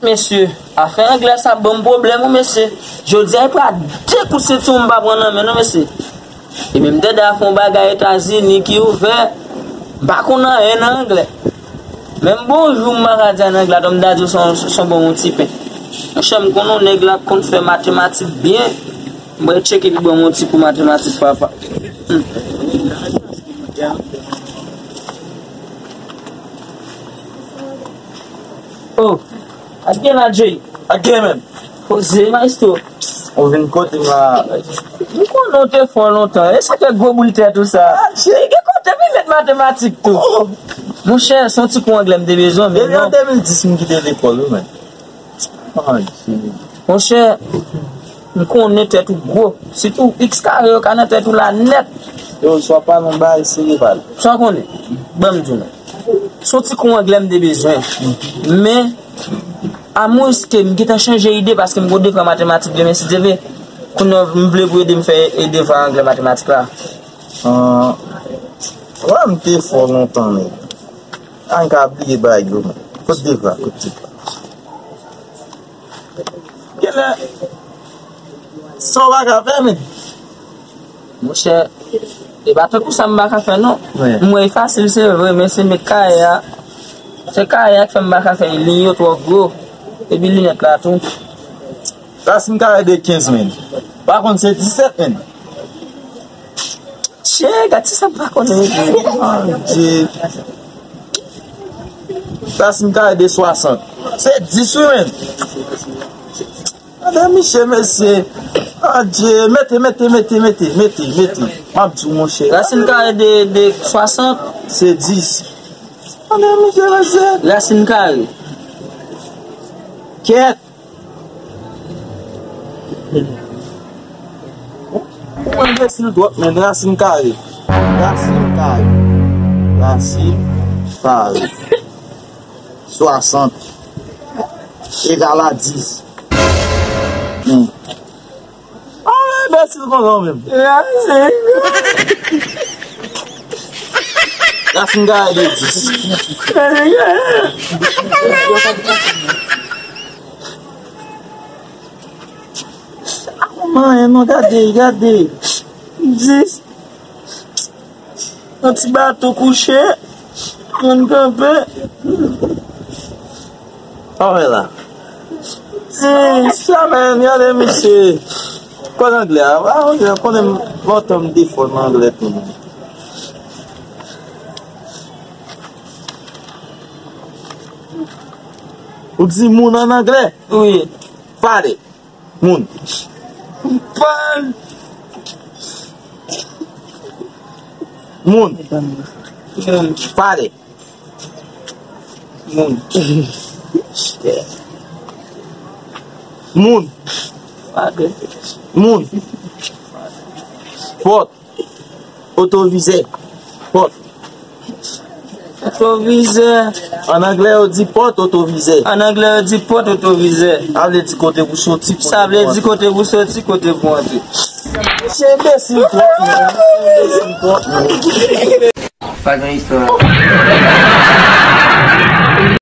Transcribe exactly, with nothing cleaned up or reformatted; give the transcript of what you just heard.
Mesye, afè anglè sa ban m pwoblèm, wi, mesye. Jodi a, e pa de kout sentiwon m pa pran nan men, non, mesye. E menm dada fè yon bagay Etazini ki ouvè, m pa konn anyen nan anglè. Menm bonjou, m pa ka di ann anglè, atò m ta di w se yon, se yon bon yon ti pen. Monchè, m konn yon nèg la k konn fè matematik byen. Mwen tcheke li ban m yon ti kou matematik, papa. Hmm. Oh, again, Adjey. Again, man. Koze, maestro. Ou vin kote m la. M konnen w te fò lontan. E sa fè gwo boul tèt ou sa. Adjey, gen kote m met matematik tou. Oh. Monchè, se yon ti kou anglè m te bezwen, men depi an non. De mil dis m kite lekòl, wi, man. Monchè, m konnen tèt ou gwo. Sitou x kare yo ka nan tèt ou la nèt. Yo, swa pale yon bagay serye pale. Sa w konnen? Ban m di w non. Se yon ti kou anglè m te bezwen. Men, amwens ke m gentan chanje ide paske m gon devwa matematik demen si Dye vle. Kounye a m vle pou ede m fè e devwa anglè matematik la. An, wè, m te fò lontan, men. A, m ka bliye bagay yo, men. Kote devwa, kote devwa. Genlè, sa w pa ka fè, men. Monchè, e pa tankou sa m pa ka fè, non. Wi. M wè e fasil, se vre, men se met kaye a. Se kaye a k fè m pa ka fè, liy yo twò gwo. Epi linèt la tou. Rasin kare de kenz, men. Pa konn se disèt, men. Tchè, gad ti sa m pa konnen, men. Adje. Rasin kare de swasant. Se dis, wi, men. Gade misye, mesye. Adje, mete, mete, mete, mete, mete, mete. M ap di w, monchè. Rasin kare de, de swasant. Se dis. Gade misye, mesye. Rasin kare. Kèt. Ou enbesil twòp, men. Rasin kare. Rasin kare. Rasin kare. Swasant egal a dis. Men. A, enbesil konsa w menm. Rasin kare de dis. Manyen non, gade, gade. Dis. Yon ti bato kouche. Moun kanpe. Sa w fè la? Dis. Sa men, gade misye. Kòd anglè a. A, anglè, konnen m lontan m defò nan anglè tou, non. Ou di moun an anglè? Wi. Father. Moun. Moun. Moun. Father. Moun. Moun. Father. Moun. Pòt. Otovizè. Pòt. Otovizè. An anglè, yo di pòt otovizè. An anglè, yo di pòt otovizè. Sa vle di kote pou soti, kote pou antre. Sa vle di kote pou soti, kote pou antre. Se enbesil twòp, men. Se enbesil twòp, men. Pa gen istwa.